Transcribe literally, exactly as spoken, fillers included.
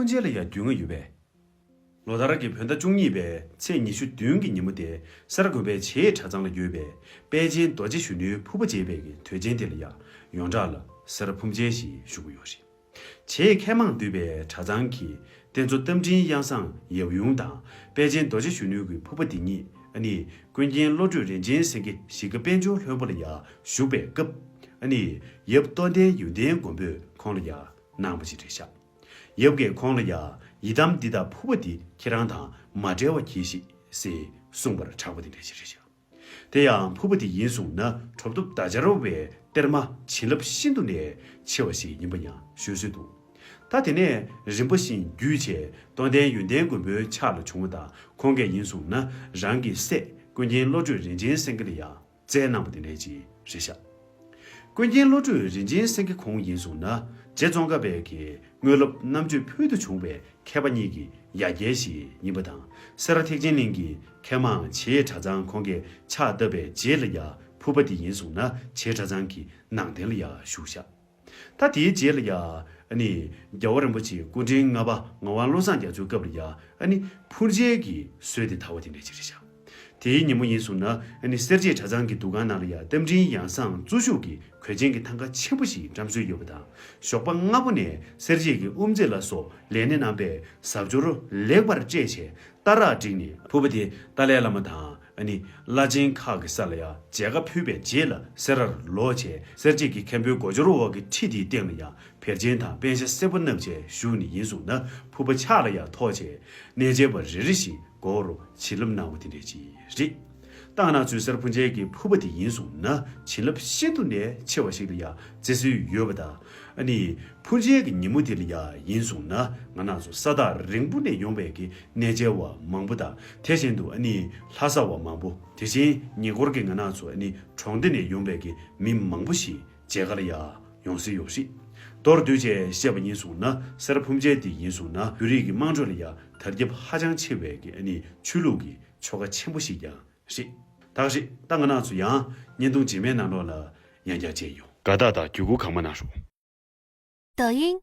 ཕུང་མཇལ་ལ་ཡང་རྒྱུས་མངའ་ཡོད་པས། ལོ་ལྟར་གྱི་བོད་ཟླ་བཅུ་གཉིས་པའི་ཚེས་ཉི་ཤུ་བདུན་གྱི་ཉིན་མོ་དེ་སེ་ར་དགོན་པའི་བྱེས་གྲྭ་ཚང་ལ་ཡོད་པའི་དཔལ་ཆེན་རྡོ་རྗེ་གཞོན་ནུའི་ཕུར་པ་མཇལ་བའི་གི་དུས་ཆེན་དེ་ལ་ཡང་ཡོངས་གྲགས་ལ་སེ་ར་ཕུར་མཇལ་ཞེས་ཞུ་གི་ཡོད་རེད། བྱེས་མཁས་མང་འདུས་པའི་གྲྭ་ཚང་གིས་རྟེན་གཙོ་རྟ་མགྲིན་གཡང་བཟང་ཡབ་ཡུམ་དང་དཔལ་ཆེན་རྡོ་རྗེ་གཞོན་ནུའི་གི་ཕུར་པ་འདི་ཉིད་ཨ་ནི་ཀུན་མཁྱེན་བློ་གྲོས་རིན་ཆེན་སེང་གེ་གཞིས་ཀ་དཔལ་འབྱོར་ལྷུན་པོ་ལ་ཡང་བཞུགས་པའི་སྐབས་ཨ་ནི་ཡབ་རྟོགས་ལྡན་ཡོན་ཏན་མགོན་པོས་ཁོང་ལ་ཡང་གནང་བ་ཞིག་རེད་ཤག་ཡབ་ཀྱིས་ཁོང་ལ་ཡང་ཡི་དམ་འདི་དང་ཕུར་པ་འདི་ཁྱེད་རང་དང་མ་བྲལ་བ་གྱིས་ཤིག་ཟེར་གསུངས་པར་གྲགས་པ་འདི་འདྲ་ཞིག་རེད་ཤག་དེ་ཡང་ཕུར་པ་འདི་ཡིན་གསུངས་ན་གྲུབ་ཐོབ་ཟླ་སྦྱར་བའི་གཏེར་མ་བྱིན་རླབས་ཤིན་ཏུ་ནས་ཆེ་བ་ཞིག་ཡིན་པ་ཡང་ཤོད་སྲོལ་འདུག་ད་དེ་ནས་རིམ་པ་བཞིན་བརྒྱུད་བྱས་རྟོགས་ལྡན་ཡོན་ཏན་མགོན་པོའི་ཕྱག་ལ་བྱུང་བ་དང་ཁོང་གིས་ཡིན་གསུངས་ན་རང་གི་སྲས་ཀུན་མཁྱེན་བློ་གྲོས་རིན་ཆེན་སེང་གེ་ལ་ཡང་བསྩལ་གནང་བ་དེ་འདྲ་ཅིག་རེད་ཤག་ཀུན་མཁྱེན་བློ་གྲོས་རིན་ཆེན་སེང་གེ་ཁོང་ཡིན་གསུངས་ན་རྗེ་ཙོང་ཁ་པའི་གི་དངོས་སློབ་རྣམ་དཔྱོད་ཕུལ་དུ་བྱུང་བའི་མཁས་པ་གཉིས་ཀྱི་ཡ་གྱལ་ཞིག་ཡིན་པ་དང་སེ་ར་ཐེག་ཆེན་གླིང་གི་མཁས་མང་བྱེས་གྲྭ་ཚང་ཁོང་གིས་ཕྱག་བཏབ་པའི་རྗེས་ལ་ཡང་ཕུར་པ་འདི་ཡིན་གསུངས་ན་བྱེས་གྲྭ་ཚང་གི་ནང་རྟེན་ལ་ཡང་བཞུགས་ཤག་ད་དེའི་རྗེས་ལ་ཡང་ཨ་ནི་རྒྱལ་བ་རིན་པོ་ཆེའི་སྐུ་ཕྲེང་ལྔ་པ་ངག་དབང་བློ་བཟང་རྒྱ་མཚོའི་སྐབས་ལ་ཡང་ཨ་ནི་ཕུར་མཇལ་གྱི་སྲོལ་དེ་དར་བ་དེ་འདྲ་ཅིག་རེད་ཤག་དེའི་ཉིན་མོ་ཡིན་གསུངས་ན་ཨ་ནི་སེར་བྱེས་གྲྭ་ཚང་གི་འདུ་ཁང་ནང་ལ་ཡང་རྟ་མགྲིན་ཡང་གསང་བརྩི་བཞུགས་ཀྱི་གོས་ཆེན་གྱི་ཐང་ཀ་ཆེན་པོ་ཞིག་བཀྲམ་སྲོལ་ཡོད་པ་དང་ཞོགས་པ་སྔ་པོ་ནས་སེར་བྱེས་ཀྱི་དབུ་མཛད་ལ་སོགས་ལས་སྣེ་རྣམ་པས་གཟབ་མཆོར་ལེགས་པར་སྤྲས་བྱས་རྟ་རག་བསྒྲིགས་ནས་ཕུར་པ་དེ་ཏཱ་ལའི་བླ་མ་དང་ཨ་ནི་བླ་ཆེན་ཁག་གི་ས་ལ་ཡང་མཇལ་ཁ་ཕུལ་བའི་རྗེས་ལ་སེ་རར་ལོག་བྱས་སེར་བྱེས་ཀྱི་མཁན་པོའི་སྒོ་འཕྱོར་འོག་གི་ཁྲི་དེའི་སྟེང་ལ་ཡང་བེར་ཆེན་དང་པཎ་ཞྭ་སེར་པོ་བསྣམས་བྱས་བཞུགས་ནས་ཡིན་གསུངས་ན་ཕུར་པ་ཕྱག་ལ་ཡང་ཐོགས་བྱས་གནས་མཇལ་བ་རེ་རེ་བཞིན་མགོ་བོར་བྱིན་རླབས་གནང་བ་དེ་འདྲ་ཅིག་རེད། ད་ང་རང་ཚོའི་སེ་ར་ཕུར་མཇལ་གྱི་ཕུར་པ་དེ་ཡིན་གསུངས་ན་བྱིན་རླབས་ཤིན་ཏུ་ནས་ཆེ་བ་ཞིག་ལ་ཡང་བརྩི་སྲོལ་ཡོད་པ་དང་ཨ་ནི་ཕུར་མཇལ་གྱི་ཉིན་མོ་དེ་ལ་ཡང་ཡིན་གསུངས་ན་ང་རང་ཚོ་ས་ཐག་རིང་པོ་ནས་ཡོང་བའི་གི་གནས་མཇལ་བ་མང་པོ་དང་དེ་བཞིན་དུ་ཨ་ནི་ལྷ་ས་བ་མང་པོ་དེ་བཞིན་ཉེ་འཁོར་གྱི་ང་རང་ཚོ་ཨ་ནི་གྲོང་སྡེ་ནས་ཡོང་བའི་གི་མི་མང་པོ་ཞིག་མཇལ་ཁ་ལ་ཡང་ཡོང་སྲོལ་ཡོད་རེད། མདོར་བསྡུས་བྱས་བཤད་པ་ཡིན་གསུངས་ན་སེ་ར་ཕུར་མཇལ་དེ་ཡིན་གསུངས་ན་བོད་རིགས་ཀྱི་དམངས་ཁྲོད་ལ་ཡང་དར་ཁྱབ་ཧ་ཅང་ཆེ་བའི་གི་ཨ་ནི་ཆོས་ལུགས་ཀྱི་ཆོ་ག་ཆེན་པོ་ཞིག་ཀྱང་རེད། ད་ག་རེད་ད་ང་རང་ཚོ་ཡང་བརྙན་ཐུང་རྗེས་མའི་ནང་ལོགས་ལ་ཡང་བསྐྱར་མཇལ་ཡོང་། དགའ་རྟགས་དང་བརྒྱུད་སྐུར་གང་མ་གནང་རོགས། 抖音